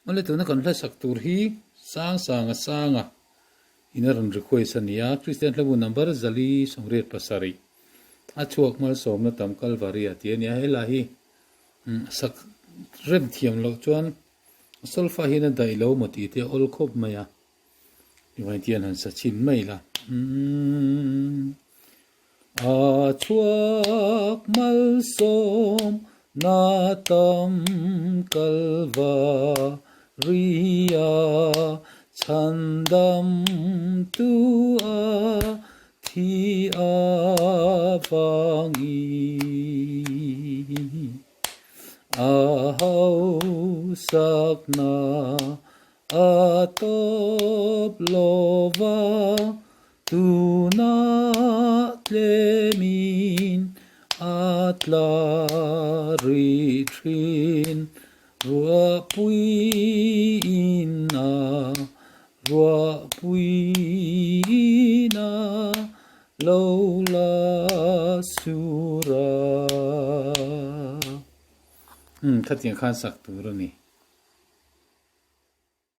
Awle tuna kan hlasak tur hi Sangsanga Sanga in a rawn request a ni a, Kristian hlabu number 487 a chhuak malsawmna tam Kalvari a tih a ni a, helai hi sak rem thiam loh chuan solfa hian a daih lo maw tih te a awl khawp mai a, tivain tian han sa chhin mai la. A chhuak malsawm na tam Kalvaria chhandam tu a thi avangin a hausakna a tawp lova Tuna tlemin a tla rih thin, ruahpuiin a, ruahpuiin a lo la sur a. Umm, khatiang khan sak tur a ni.